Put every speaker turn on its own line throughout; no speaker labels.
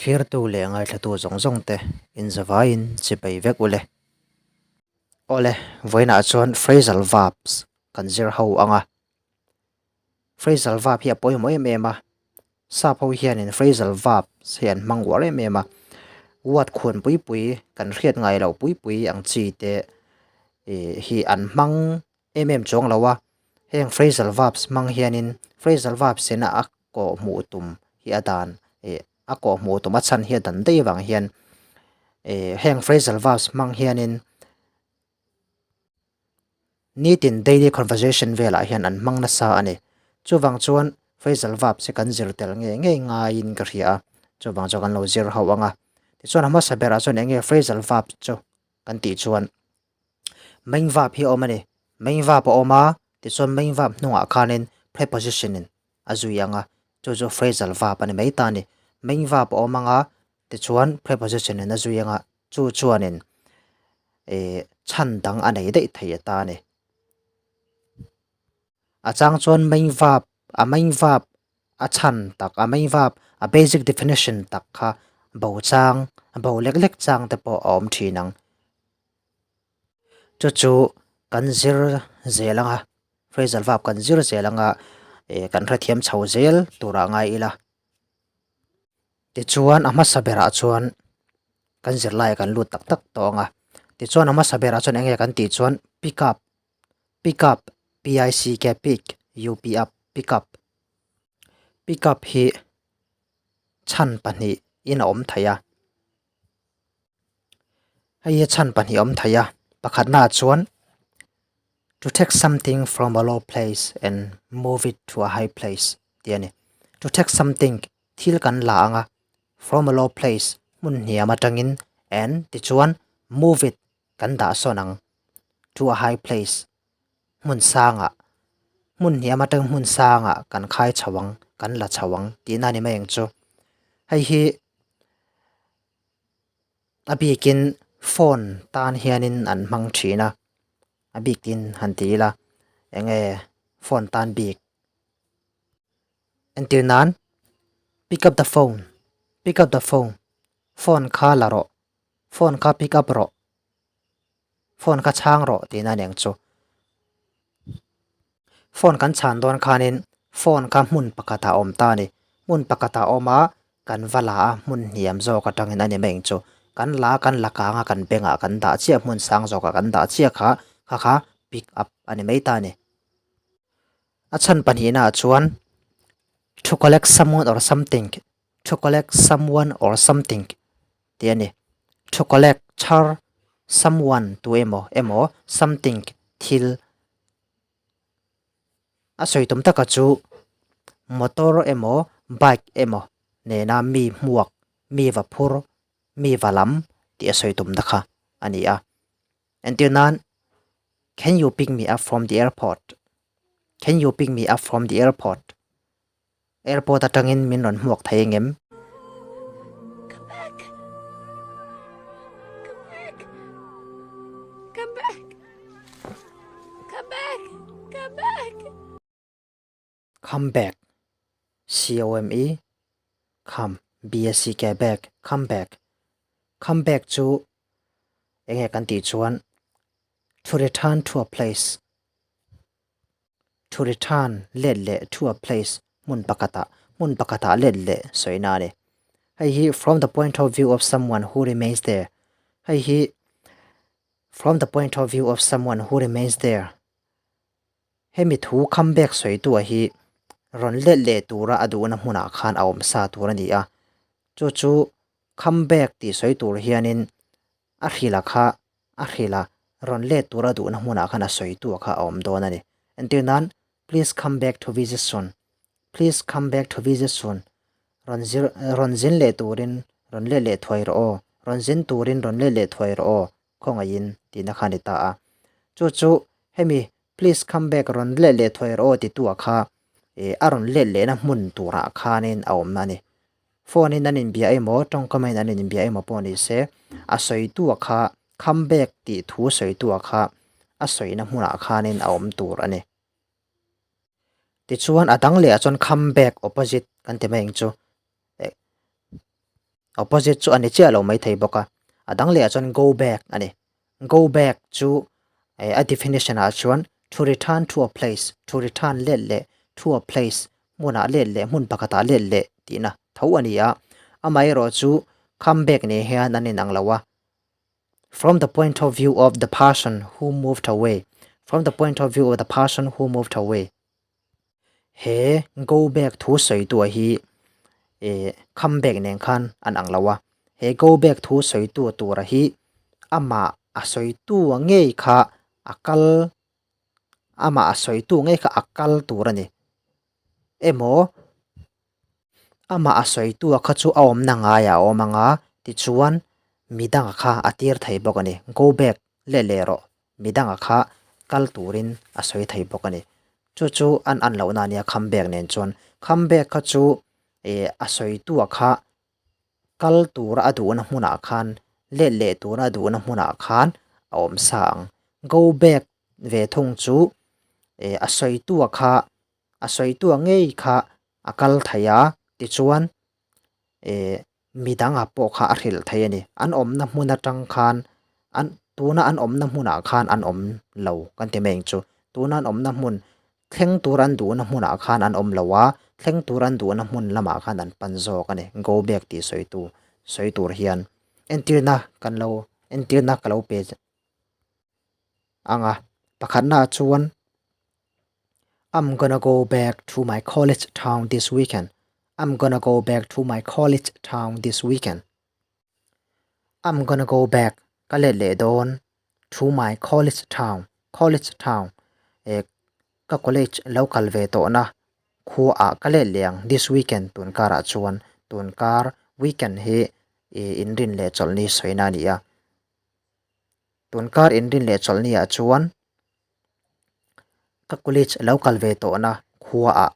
Thlirtu leh ngaithlatu zawng zawng te inzavaiin chipei vek ule. Awle, vawiinah chuan phrasal verbs kan zir ho ang a. Phrasal verb hi a pawimawh em em a, sap ho hianin phrasal verbs hi an hmang uar em em a. Word khuan pui pui kan hriat ngai loh pui pui ang chi te ih hi an hmang em em chuang lo a. Heng phrasal verbs hmang hianin phrasal verbs ina a kawh hmuh tum hi a dan ih a kawh hmuh tum a chhan hi a dan daih avang hian ih heng phrasal verbs hmang hianin nitin daily conversation velah hian an hmang nasa a ni. Chuvang chuan phrasal verbs hi kan zir tel ngei ngei ngaiin ka hria a, chuvang chuan kan lo zir ho ang a. Tichuan a hmasa berah chuan eng nge phrasal verbs chu kan tih chuan main verb hi a awm a ni. Main verb a awm a, tichuan main verb hnungah khanin preposition in a zui ang a, chu chu phrasal verb a ni mai ta a ni. Main verb a awm ang a, tichuan preposition in a zui ang a, chu chuanin ih chhan dang a nei daih thei ta a ni. A chang chuan main verb a main verb a chhan tak a main verb a basic definition tak kha bo chang bo lek lek chang te pawh a awm thin ang. Chu chu kan zir zel ang a phrasal verb kan zir zel ang a ih kan hrethiam chho zel turah ngai ila. Tichuan a hmasa berah chuan kan zirlai kan lut tak tak tawh ang a tichuan a hmasa berah chuan eng nge kan tih chuan pick up Pick up, P-I-C-K pick, U-P up, pick up. Pick up hi chhan pahnihin a awm thei a. Hei hi chhan pahnih a awm thei a, pakhatnaah chuan to take something from a low place and move it to a high place tih a ni. To take something thil kan la ang a, from a low place hmun hniam atangin and tichuan move it kan dah sawn ang to a high place hmun sangah hmun hniam atang hmun sangah kan khai chho ang kan la chho ang tihna a ni mai ang chu. Hei hi a bikin phone tan hianin an hmang thin a, a bikin han ti ila eng nge phone tan bik entir nan pick up the phone pick up the phone phone kha la rawh phone kha pick up rawh. Phone kha chhang rawh tihna a niang chu. Phone kan chhan dawn khanin phone kha hmun pakhatah a awm ta a ni. Hmun pakhatah a awm a, kan va la a, hmun hniam zawk atangin a ni mai ang chu. Kan la a, kan la kang a, kan bengah kan dah chiah, hmun sang zawkah kan dah chiah kha, kha kha pick up a ni mai ta a ni. A chhan pahnihnaah chuan to collect someone or something, to collect someone or something tih a ni. To collect, chhar, someone, tu emaw, emaw, something, thil. A sawi tum taka chu motor emaw bike emaw nena mi hmuak, mi va phur, mi va lam tih a sawi tum ta kha a ni a. Entir nan, Can you pick me up from the airport? Can you pick me up from the airport? Airport atangin min rawn hmuak thei engem?
Come back. Come back. Come back. Come back. Come back.
Come back. C-O-M-E Come B-A-C-K back Come back. Come back chu enge kan tih chuan to return to a place. To return, let leh to a place, hmun pakhatah, hmun pakhatah let leh sawina a ni. Hei hi from the point of view of someone who remains there. Hei hi from the point of view of someone who remains there. Hemi thu comeback sawitua hi rawn let leh tura a duhna hmunah khan a awm sa tur a ni a. Chu chu comeback tih sawi tur hianin A hrila kha a hrila rawn let tura duhna hmunah khan a sawitu kha a awm dawn a ni. Entir nan, Please come back to visit soon. Please come back to visit soon. Rawn zir rawn zin leh turin rawn let leh thuai rawh aw. Rawn zin turin rawn let leh thuai rawh aw. Khawngaihin tihna kha a ni ta a. Chu chu hemi please come back rawn let leh thuai rawh aw titu-ah kha ih a rawn let lehna hmun turah khanin a awm a ni. Phone in an inbia emaw tawngkam in an inbia emaw pawh ni se a sawitu-a kha come back tih thu sawitu-a kha a sawina hmunah khanin a awm tur a ni. Tichuan a dang lehah chuan come back opposite kan ti mai ang chu. Opposite chu a ni chiah lo maithei bawk a. A dang lehah chuan go back a ni. Go back chu a definition ah chuan to return to a place, to return let leh, to a place hmunah let leh hmun pakhatah let leh tihna tho a ni a. Amaherawh chu come back nen hian an inang lo a. From the point of view of the person who moved away, from the point of view of the person who moved away. He go back thu sawitu hi eh come back nen khan an ang lo a. He go back thu sawitu tura hi amah a sawitu ngei kha a kal amah a sawitu ngei kha a kal tur a ni. Emaw amah a sawitu kha chu a awmna ngaiah a awm ang a, tichuan midanga kha a tir thei bawk a ni. Go back leh leh rawh midanga kha kal turin a sawi thei bawk a ni. Chu chu an an lohna a nia come back nen chuan. Come back kha chu eh a sawitua kha kal tura a duhna hmunah khan let leh tura a duhna hmunah khan a awm sa ang. Go back ve thung chu eh a sawitua kha a sawitua ngei kha a kal thei a tichuan eh midangah pawh kha a hrilh thei a ni. An awmna hmun atang khan an tuna an awmna hmunah khan an awm lo kan ti mai ang chu. Tuna an awmna hmun thleng tur an duhna hmunah khan an awm lo a, thleng tur an duhna hmun lamah khan an pan zawk a ni. Go back tih sawi tu sawi tur hian entirna kan lo entirna ka lo pe ang a. Pakhatnaah chuan I'm gonna go back to my college town this weekend. I'm gonna go back to my college town this weekend. I'm gonna go back ka let leh dawn to my college town college town eh ka college lo kal ve tawhna khuaah ka let leh ang this weekend tun karah chuan tun kar weekend hi ih inrin leh chawlhni sawina a ni a tun kar inrin leh chawlhni ah chuan ka college lo kal ve tawhna khuaah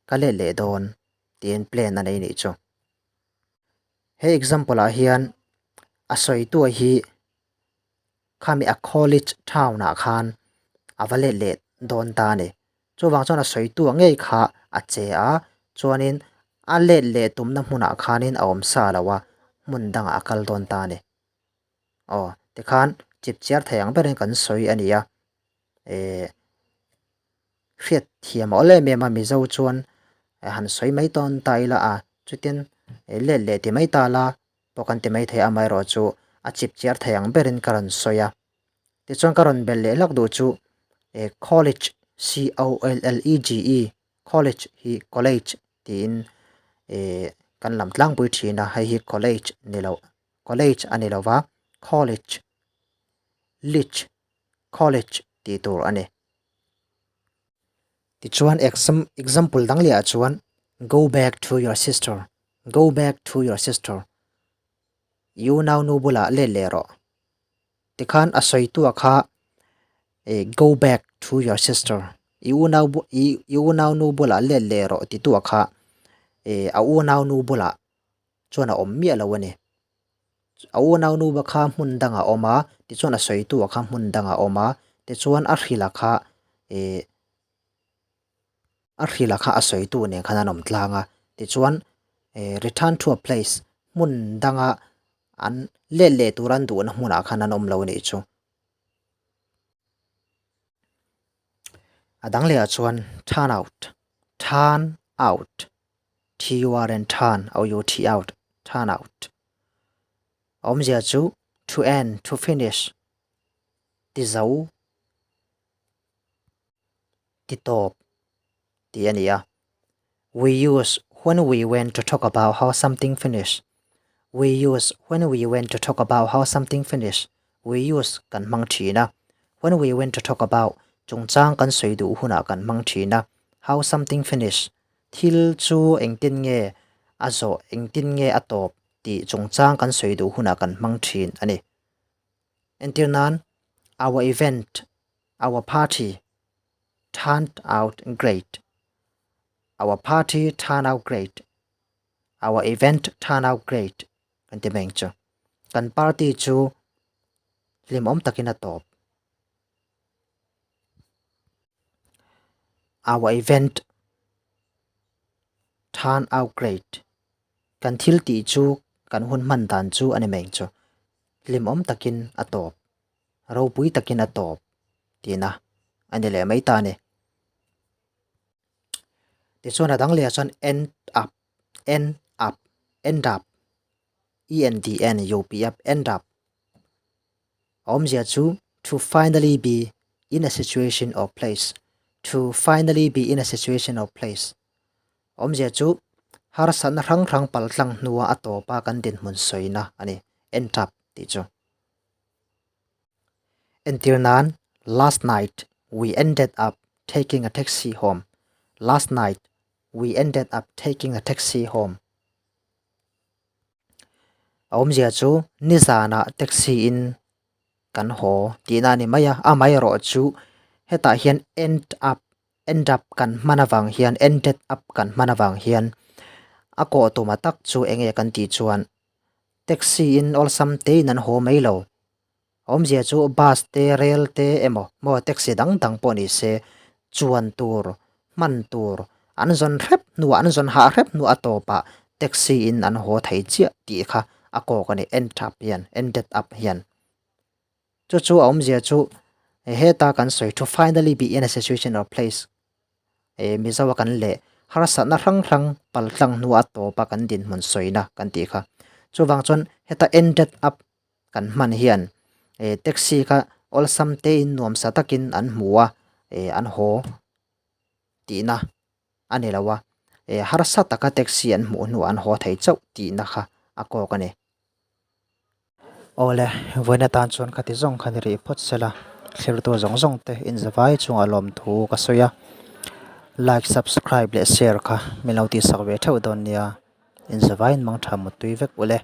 ka let leh dawn tiin plan a nei nih chu. He example ah hian a sawitua hi khami a college town ah khan a va let leh dawn ta a ni. Chuvang chuan a sawitua ngei kha a che a, chuanin a let leh tumna hmunah khanin a awm sa lo a, hmun dangah a kal dawn ta a ni. Aw tikhan chip chiar thei ang berin kan sawi a ni a, eh hriat thiam a awl em em a Mizo chuan han sawi mai tawn ta ila a chutin let leh ti mai ta la pawh kan ti mai thei a amaherawh chu a chip chiar thei ang berin ka rawn sawi a tichuan ka rawn belh leh lak duh chu eh college C O L L E G E college hi college tiin eh kan lam tlangpui thin a hei hi college ni loh. College a ni lo va, College, Lich, College tih tur a ni. Tichuan exam example dang lehah chuan Go back to your sister, Go back to your sister, I unau nu bulah let leh rawh. Tikhan a sawitua kha eh Go back to your sister, I unau bu i unau nu bulah let leh rawh titua kha eh a unau nu bulah chuan a awm miah lo a ni. A unau nupa kha hmun dangah a awm a, tichuan a sawitu a kha hmun dangah a awm a, tichuan a hrilh a kha eh a hrilh a kha a sawitu nen khan an awm tlang a, tichuan eh return to a place hmun danga an let leh tur an duhna hmunah khan an awm lo a nih chu. A dang lehah chuan turn out, turn out. T-U-R-N turn, O-U-T out, turn out. A awmzia chu to end, to finish, ti zo, ti tawp tih a ni a. We use when we went to talk about how something finish. We use when we went to talk about how something finish. We use kan hmang thin a. When we went to talk about chungchang kan sawi duh hunah kan hmang thin a. How something finish Thil chu engtin nge a zawh, engtin nge a tawp tih chungchang kan sawi duh hunah kan hmang thin a ni. Entir nan, Our event, our party turned out great. Our party turned out great. Our event turned out great kan ti mai ang chu. Kan party chu hlimawm takin a tawp. Our event turned out great. Kan thil tih chu kan hun hman dan chu a ni mai ang chu. Hlimawm takin a tawp, ropui takin a tawp tihna a ni leh mai ta a ni. Tichuan a dang lehah chuan end up, end up, end up, E N D N U P up, end up. A awmzia chu to finally be in a situation or place, to finally be in a situation or place. A awmzia chu harsatna hrang hrang paltlang hnua a tawpa kan dinhmun sawina a ni, end up tih chu. Entir nan, Last night we ended up taking a taxi home, Last night we ended up taking a taxi home. A awmzia chu nizanah taxi in kan haw tihna a ni mai a, amaherawh chu hetah hian end up end up kan hman avang hian ended up kan hman avang hian a kawh tuma tak chu eng nge kan tih chuan taxi in awlsam tein an haw mai lo. Awmzia chu bus te, rail te emaw maw taxi dang dang pawh ni se chuan tur, hman tur an zawn hrep hnuah an zawn hah hrep hnuah a tawpah taxi in an haw thei chiah tih kha a kawk a ni end up hian ended up hian. Chu chu a awmzia chu heta kan sawi thu finally be in a situation or place eh Mizo a kan leh harsatna hrang hrang paltlang hnuah a tawpa kan dinhmun sawina kan tih kha. Chuvang chuan heta ended up kan hman hian eh taxi kha awlsam tein nuamsa takin an hmu a eh an haw tihna a ni lo a eh harsa taka taxi an hmuh hnuah an haw thei chauh tihna kha a kawk a ni. Awle vawiin atan chuan khati zawng kha ni rih phawt sela thlir tur zawng zawng te inzavai chungah lawmthu ka sawi a like subscribe leh share kha min lo tihsak ve theuh dawn nia inzavaiin mangtha mutui vek ule.